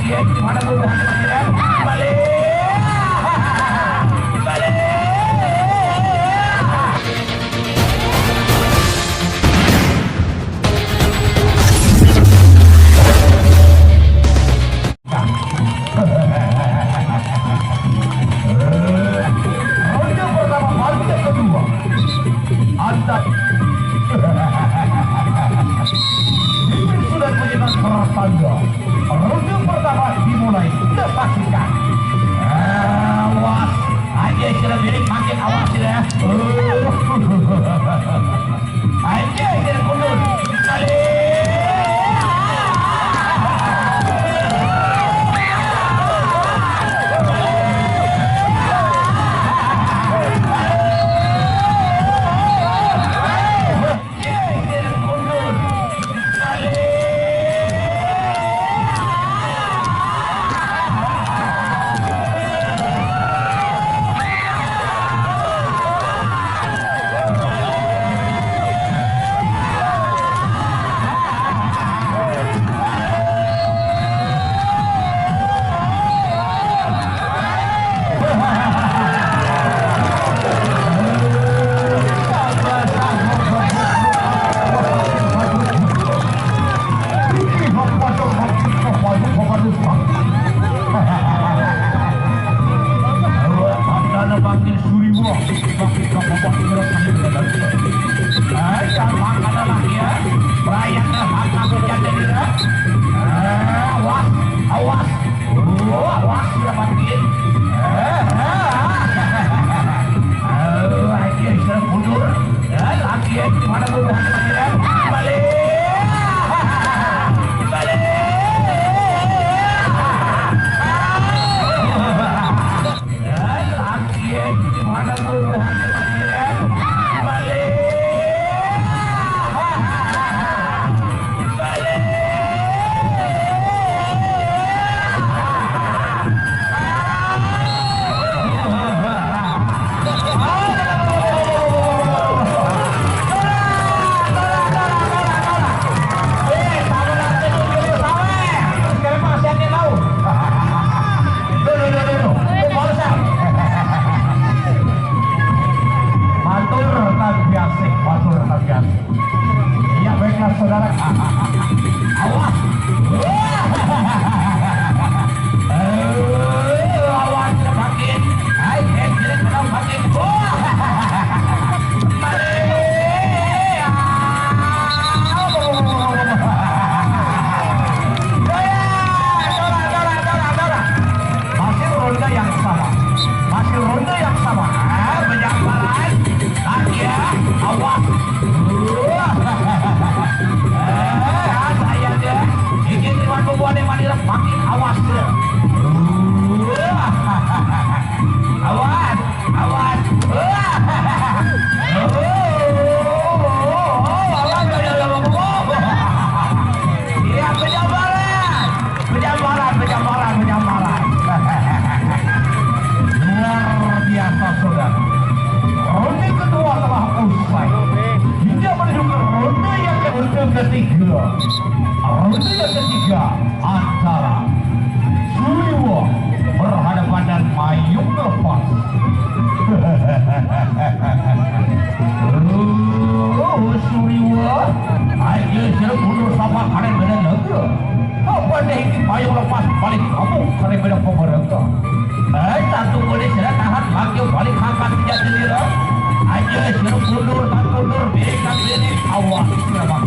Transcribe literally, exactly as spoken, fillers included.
Balik. Balik. Ronde pertama bagi yang kedua. Antar. Ini sudah menyenang pertanda. Ronde pertama dimulai. Kita saksikan. Awas. Aja sudah jadi makin awas ya. Aja sudah mundur. Kali. Awas, awas, sudah matiin. Aduh, anjir, sudah mundur. Ya, lagi ya, gimana gua mau balik? Balik. Ya, lagi ya, gimana gua mau balik? Balik. Matur tak biasa, matur tak biasa. Iya, baiklah, saudara. Awas. Awas, makin. Hai, eh, tidak kenal makin. Wah. Mari. Masih ronde yang sama. Masih ronde yang sama. Ah, berjalan. Lagi ya. Awas. Eh, ah, saya deh. Ini cuma membuat yang makin awas deh. Awas, awas. Iya, penjambaran. Penjambaran, penjambaran, penjambaran. Luar biasa, saudara. Ronde kedua telah usai. Kita menuju ke ronde yang ke-, ronde ketiga. Ronde yang ketiga antara Suliwa berhadapan dan Mayung Lepas. Oh, Suliwa. Ayo, sudah mundur sama kalian benar lagi. Apa deh ini Mayung Lepas balik kamu karena beda pemerintah. Eh, satu boleh sudah tahan lagi balik angkat tidak sendiri. Ayo, sudah mundur, tak mundur, biarkan ini. Awas, sudah bang.